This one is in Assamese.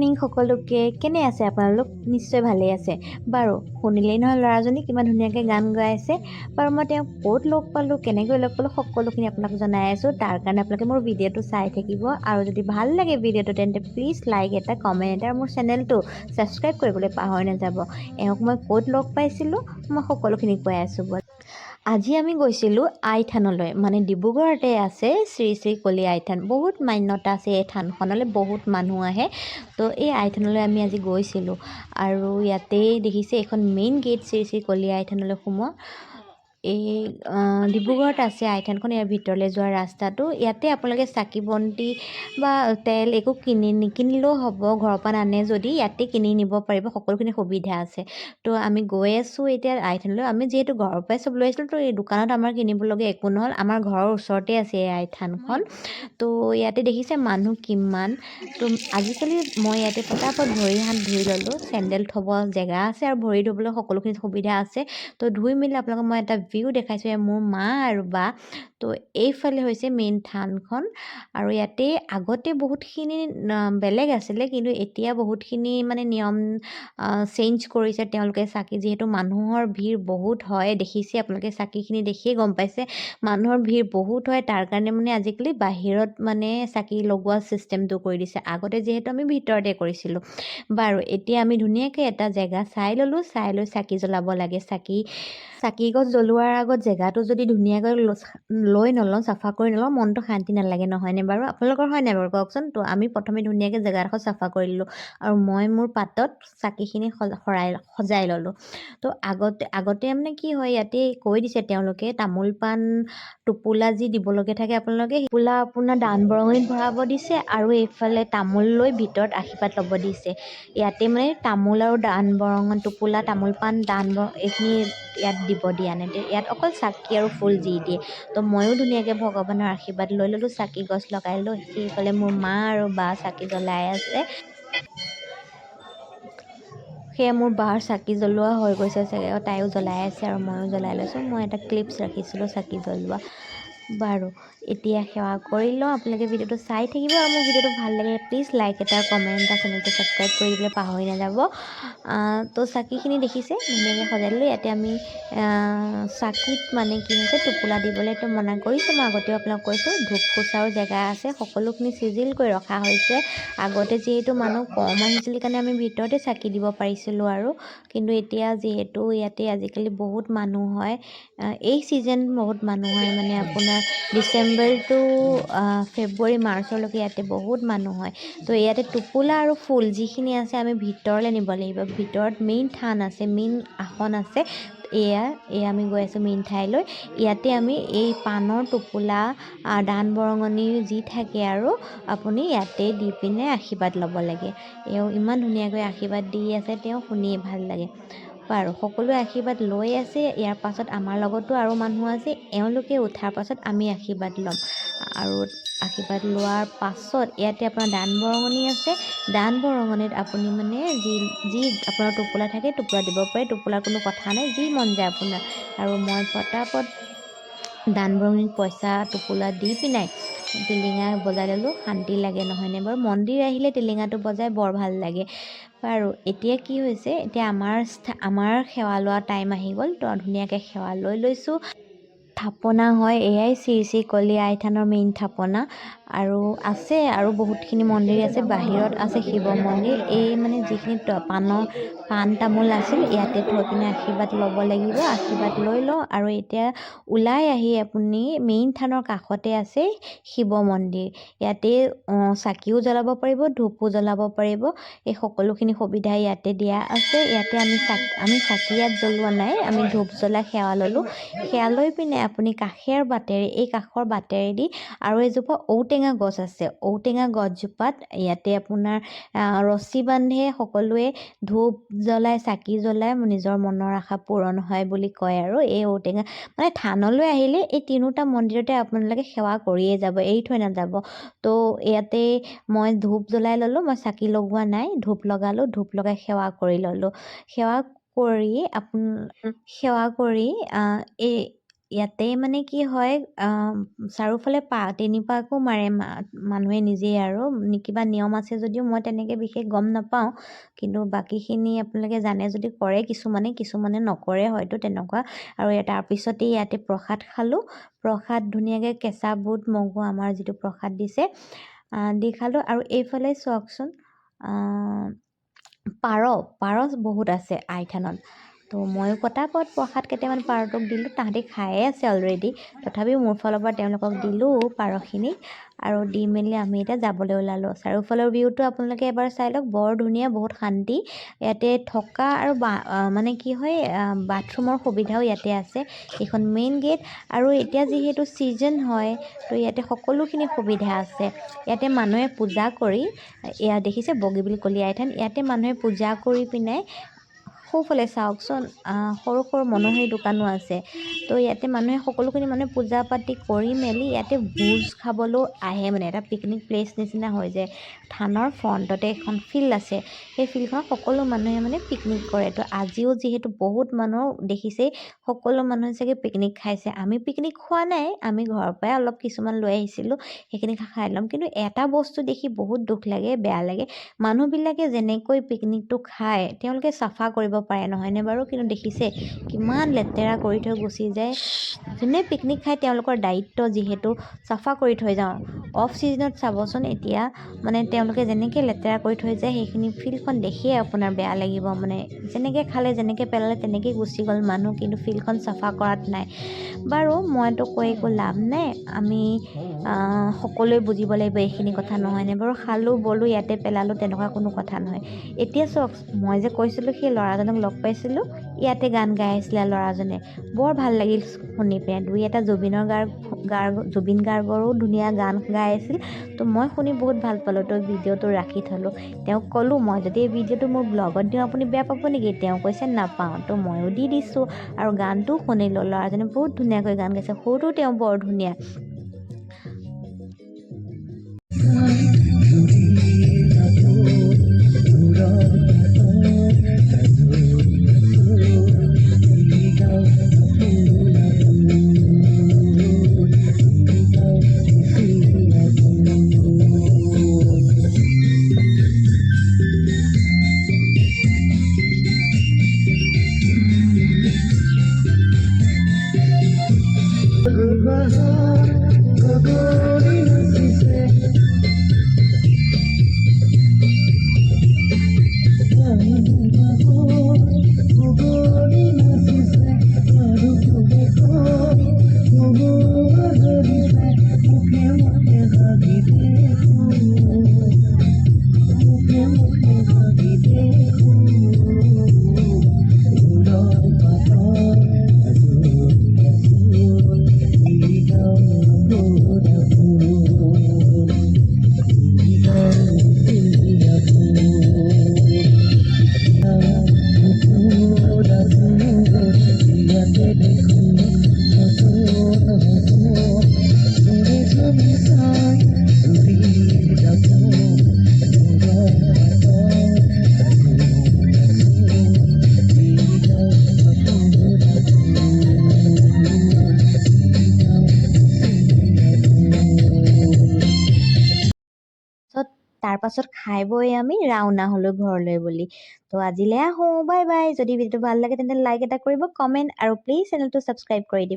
মৰ্ণিং সকলোকে। কেনে আছে আপোনালোক? নিশ্চয় ভালেই আছে। বাৰু, শুনিলেই নহয় ল'ৰাজনী কিমান ধুনীয়াকৈ গান গাই আছে। বাৰু, মই তেওঁক ক'ত লগ পালোঁ, কেনেকৈ লগ পালোঁ, সকলোখিনি আপোনাক জনাই আছোঁ। তাৰ কাৰণে আপোনালোকে মোৰ ভিডিঅ'টো চাই থাকিব আৰু যদি ভাল লাগে ভিডিঅ'টো, তেন্তে প্লিজ লাইক এটা, কমেণ্ট এটা আৰু মোৰ চেনেলটো ছাবস্ক্ৰাইব কৰিবলৈ পাহৰি নাযাব। এওঁক মই ক'ত লগ পাইছিলোঁ, মই সকলোখিনি কৈ আছোঁ। ব'ল, আজি আমি গৈছিলোঁ আইথানলৈ। মানে ডিব্ৰুগড়তে আছে শ্ৰী শ্ৰী কলি আইথান। বহুত মান্যতা আছে এই থানখনলৈ, বহুত মানুহ আহে। তো এই আইথানলৈ আমি আজি গৈছিলোঁ আৰু ইয়াতেই দেখিছে এইখন মেইন গেট শ্ৰী শ্ৰী কলি আইথানলৈ সোমোৱা। এই ডিব্ৰুগড়ত আছে আইথানখন। ইয়াৰ ভিতৰলৈ যোৱা ৰাস্তাটো। ইয়াতে আপোনালোকে চাকি বন্তি বা তেল একো কিনি নিকিনিলেও হ'ব। ঘৰৰ পৰা নানে যদি ইয়াতে কিনি নিব পাৰিব, সকলোখিনি সুবিধা আছে। তো আমি গৈ আছোঁ এতিয়া আইথানলৈ। আমি যিহেতু ঘৰৰ পৰাই চব লৈ আহিছিলোঁ, তো এই দোকানত আমাৰ কিনিবলগীয়া একো নহ'ল। আমাৰ ঘৰৰ ওচৰতে আছে এই আইথানখন। তো ইয়াতে দেখিছে মানুহ কিমান। তো আজিকালি মই ইয়াতে পটাপট ভৰি হাত ধুই ল'লোঁ। চেণ্ডেল থ'ব জেগা আছে আৰু ভৰি ধুবলৈ সকলোখিনি সুবিধা আছে। তো ধুই মেলি আপোনালোকক মই এটা ভিউ দেখাইছোঁ। এয়া মোৰ মা আৰু বা। তো এইফালে হৈছে মেইন থানখন আৰু ইয়াতে আগতে বহুতখিনি বেলেগ আছিলে, কিন্তু এতিয়া বহুতখিনি মানে নিয়ম চেঞ্জ কৰিছে তেওঁলোকে। চাকি, যিহেতু মানুহৰ ভিৰ বহুত হয়, দেখিছে আপোনালোকে, চাকিখিনি দেখিয়ে গম পাইছে, মানুহৰ ভিৰ বহুত হয়। তাৰ কাৰণে মানে আজিকালি বাহিৰত মানে চাকি লগোৱা ছিষ্টেমটো কৰি দিছে। আগতে যিহেতু আমি ভিতৰতে কৰিছিলোঁ। বাৰু, এতিয়া আমি ধুনীয়াকৈ এটা জেগা চাই ল'লোঁ। চাই লৈ চাকি জ্বলাব লাগে। চাকি গছ জ্বলোৱাৰ আগত জেগাটো যদি ধুনীয়াকৈ লৈ নলওঁ, চাফা কৰি নলওঁ, মনটো শান্তি নালাগে, নহয়নে বাৰু? আপোনালোকৰ হয় নাই বাৰু কওকচোন? তো আমি প্ৰথমে ধুনীয়াকৈ জেগাডোখৰ চাফা কৰি ল'লোঁ আৰু মই মোৰ পাতত চাকিখিনি শৰাই সজাই ল'লোঁ। তো আগতে মানে কি হয়, ইয়াতে কৈ দিছে তেওঁলোকে, তামোল পাণ টোপোলা যি দিবলগীয়া থাকে আপোনালোকে, টোপোলা আপোনাৰ দান বৰঙণিত ভৰাব দিছে আৰু এইফালে তামোল লৈ ভিতৰত আশীৰ্বাদ ল'ব দিছে। ইয়াতে মানে তামোল আৰু দান বৰঙণি টোপোলা, তামোল পাণ, দান এইখিনি ইয়াত দিব দিয়া নাই। ইয়াত অকল চাকি আৰু ফুল যি দিয়ে। তো ময়ো ধুনীয়াকৈ ভগৱানৰ আশীৰ্বাদ লৈ ল'লোঁ, চাকি গছ লগাই লৈ। সেইফালে মোৰ মা আৰু বা চাকি জ্বলাই আছে। সেয়া মোৰ বাৰ চাকি জ্বলোৱা হৈ গৈছে চাগে। তাইও জ্বলাই আছে আৰু ময়ো জ্বলাই লৈছোঁ। মই এটা ক্লিপছ ৰাখিছিলোঁ চাকি জ্বলোৱা। বাৰু, এতিয়া সেৱা কৰি লওঁ। আপোনালোকে ভিডিঅ'টো চাই থাকিব আৰু মোৰ ভিডিঅ'টো ভাল লাগিলে প্লিজ লাইক এটা, কমেণ্ট এটা, চেনেলটো ছাবস্ক্ৰাইব কৰি দিবলৈ পাহৰি নাযাব। তো চাকিখিনি দেখিছে, ধুনীয়াকৈ সজাই দিলোঁ। ইয়াতে আমি চাকিত মানে কি হৈছে, টোপোলা দিবলৈতো মনা কৰিছোঁ, মই আগতেও আপোনাক কৈছোঁ। ধূপ খোচাৰো জেগা আছে, সকলোখিনি চিজিল কৰি ৰখা হৈছে। আগতে যিহেতু মানুহ কম আহিছিল কাৰণে আমি ভিতৰতে চাকি দিব পাৰিছিলোঁ আৰু কিন্তু এতিয়া যিহেতু ইয়াতে আজিকালি বহুত মানুহ হয়, এই ছিজন বহুত মানুহ হয়, মানে আপোনাৰ ডিচেম্বৰ টু ফেব্ৰুৱাৰী মাৰ্চলৈকে ইয়াতে বহুত মানুহ হয়। তো ইয়াতে টোপোলা আৰু ফুল যিখিনি আছে আমি ভিতৰলৈ নিব লাগিব। ভিতৰত মেইন থান আছে, মেইন আসন আছে। এয়া আমি গৈ আছোঁ মেইন ঠাইলৈ। ইয়াতে আমি এই পাণৰ টোপোলা, দান বৰঙণি যি থাকে আৰু আপুনি ইয়াতে দি পিনে আশীৰ্বাদ ল'ব লাগে। এওঁ ইমান ধুনীয়াকৈ আশীৰ্বাদ দি আছে, তেওঁ শুনিয়ে ভাল লাগে। বাৰু, সকলোৱে আশীৰ্বাদ লৈ আছে। ইয়াৰ পাছত আমাৰ লগতো আৰু মানুহ আছে। এওঁলোকে উঠাৰ পাছত আমি আশীৰ্বাদ ল'ম আৰু আশীৰ্বাদ লোৱাৰ পাছত ইয়াতে আপোনাৰ দান বৰঙণি আছে। দান বৰঙণিত আপুনি মানে যি যি আপোনাৰ টোপোলা থাকে, টোপোলা দিব পাৰে। টোপোলাৰ কোনো কথা নাই, যি মন যায় আপোনাৰ। আৰু মই পটাপট দান বৰঙণিত পইচা টোপোলা দি পিনাই টিলিঙা বজাই ল'লোঁ। শান্তি লাগে, নহয়নে বাৰু? মন্দিৰ আহিলে টিলিঙাটো বজাই বৰ ভাল লাগে। বাৰু, এতিয়া কি হৈছে, এতিয়া আমাৰ সেৱা লোৱা টাইম আহি গ'ল। তো ধুনীয়াকৈ সেৱা লৈ লৈছোঁ। থাপনা হয়, এয়াই শ্ৰী শ্ৰী কলি আইথানৰ মেইন থাপনা। আৰু আছে আৰু বহুতখিনি মন্দিৰ আছে। বাহিৰত আছে শিৱ মন্দিৰ। এই মানে যিখিনি পাণৰ পাণ তামোল আছিল, ইয়াতে থৈ পিনে আশীৰ্বাদ ল'ব লাগিব। আশীৰ্বাদ লৈ লওঁ আৰু এতিয়া ওলাই আহি আপুনি মেইন থানৰ কাষতে আছে শিৱ মন্দিৰ। ইয়াতে চাকিও জ্বলাব পাৰিব, ধূপো জ্বলাব পাৰিব। এই সকলোখিনি সুবিধা ইয়াতে দিয়া আছে। ইয়াতে আমি চাকি ইয়াত জ্বলোৱা নাই, আমি ধূপ জ্বলাই সেৱা ল'লোঁ। সেৱা লৈ পিনে আপুনি কাষেৰ বাটেৰে, এই কাষৰ বাটেৰেদি আৰু এজোপা ঔটেঙা গছ আছে। ঔটেঙা গছজোপাত ইয়াতে আপোনাৰ ৰছী বান্ধে সকলোৱে, ধূপ জ্বলাই, চাকি জ্বলাই নিজৰ মনৰ আশা পূৰণ হয় বুলি কয়। আৰু এই ঔটেঙা মানে থানলৈ আহিলে এই তিনিওটা মন্দিৰতে আপোনালোকে সেৱা কৰিয়ে যাব, এৰি থৈ নাযাব। তো ইয়াতে মই ধূপ জ্বলাই ল'লোঁ। মই চাকি লগোৱা নাই, ধূপ লগালোঁ। ধূপ লগাই সেৱা কৰি ল'লোঁ। সেৱা কৰি এই ইয়াতে মানে কি হয়, চাৰিওফালে তিনিপাকো মাৰে মানুহে নিজেই আৰু কিবা নিয়ম আছে যদিও মই তেনেকৈ বিশেষ গম নাপাওঁ। কিন্তু বাকীখিনি আপোনালোকে জানে যদি কৰে কিছুমানে, কিছুমানে নকৰে হয়তো তেনেকুৱা। আৰু তাৰপিছতেই ইয়াতে প্ৰসাদ খালোঁ। প্ৰসাদ ধুনীয়াকৈ কেঁচা বুট মগু আমাৰ যিটো প্ৰসাদ দিছে, দি খালোঁ। আৰু এইফালে চাওকচোন, পাৰ পাৰ বহুত আছে আইথানত। তো ময়ো পটাপট প্ৰসাদ কেইটামান পাৰটোক দিলোঁ। তাহাঁতি খায়ে আছে অলৰেডি, তথাপিও মোৰ ফালৰ পৰা তেওঁলোকক দিলোঁ পাৰখিনিক। আৰু দি মেলি আমি এতিয়া যাবলৈ ওলালোঁ। চাৰিওফালৰ ভিউটো আপোনালোকে এবাৰ চাই লওক, বৰ ধুনীয়া, বহুত শান্তি ইয়াতে থকা। আৰু মানে কি হয়, বাথৰুমৰ সুবিধাও ইয়াতে আছে। এইখন মেইন গেট আৰু এতিয়া যিহেতু ছিজন হয়, তো ইয়াতে সকলোখিনি সুবিধা আছে। ইয়াতে মানুহে পূজা কৰি, এয়া দেখিছে বগীবিল কলীয়া আইথান, ইয়াতে মানুহে পূজা কৰি পিনে, সোঁফালে চাওকচোন, সৰু সৰু মনোহাৰী দোকানো আছে। তো ইয়াতে মানুহে সকলোখিনি মানুহে পূজা পাতি কৰি মেলি ইয়াতে ভোজ খাবলৈও আহে, মানে এটা পিকনিক প্লেচ নিচিনা হৈ যায়। থানৰ ফ্ৰণ্টতে এখন ফিল্ড আছে, সেই ফিল্ডখনত সকলো মানুহে মানে পিকনিক কৰে। তো আজিও যিহেতু বহুত মানুহ দেখিছেই, সকলো মানুহে চাগে পিকনিক খাইছে। আমি পিকনিক খোৱা নাই, আমি ঘৰৰ পৰাই অলপ কিছুমান লৈ আহিছিলোঁ, সেইখিনি খাই ল'ম। কিন্তু এটা বস্তু দেখি বহুত দুখ লাগে, বেয়া লাগে, মানুহবিলাকে যেনেকৈ পিকনিকটো খায়, তেওঁলোকে চাফা কৰিব পাৰে নহয়নে বাৰু? কিন্তু দেখিছে কিমান লেতেৰা কৰি থৈ গুচি যায়। যোনে পিকনিক খায় তেওঁলোকৰ দায়িত্ব যিহেতু চাফা কৰি থৈ যাওঁ। অফ ছিজনত চাবচোন, এতিয়া মানে তেওঁলোকে যেনেকৈ লেতেৰা কৰি থৈ যায় সেইখিনি ফিল্ডখন দেখিয়ে আপোনাৰ বেয়া লাগিব। মানে যেনেকৈ খালে, যেনেকৈ পেলালে, তেনেকৈয়ে গুচি গ'ল মানুহ, কিন্তু ফিল্ডখন চাফা কৰাত নাই। বাৰু মইতো কৈ একো লাভ নাই, আমি সকলোৱে বুজিব লাগিব এইখিনি কথা, নহয়নে বাৰু? খালোঁ বলোঁ ইয়াতে পেলালোঁ, তেনেকুৱা কোনো কথা নহয়। এতিয়া চাওক, মই যে কৈছিলোঁ সেই ল'ৰাজনক লগ পাইছিলোঁ, ইয়াতে গান গাই আছিলে ল'ৰাজনে, বৰ ভাল লাগিল শুনি পিনে। দুই এটা জুবিনৰ গাৰ্গ গাৰ্গ জুবিন গাৰ্গৰো ধুনীয়া গান গাই আছিল। তো মই শুনি বহুত ভাল পালোঁ, তো ভিডিঅ'টো ৰাখি থ'লোঁ। তেওঁক ক'লোঁ, মই যদি এই ভিডিঅ'টো মোৰ ব্লগত দিওঁ আপুনি বেয়া পাব নেকি? তেওঁ কৈছে নাপাওঁ। তো ময়ো দি দিছোঁ আৰু গানটোও শুনিলোঁ। ল'ৰাজনে বহুত ধুনীয়াকৈ গান গাইছে, সুৰটো তেওঁ বৰ ধুনীয়া। তাৰপাছত খাই বৈ আমি ৰাওনা হ'লোঁ ঘৰলৈ বুলি। তো আজিলৈ আহোঁ, বাই বাই। যদি ভিডিঅ'টো ভাল লাগে তেন্তে লাইক এটা কৰিব, কমেণ্ট আৰু প্লিজ চেনেলটো ছাবস্ক্ৰাইব কৰি দিব।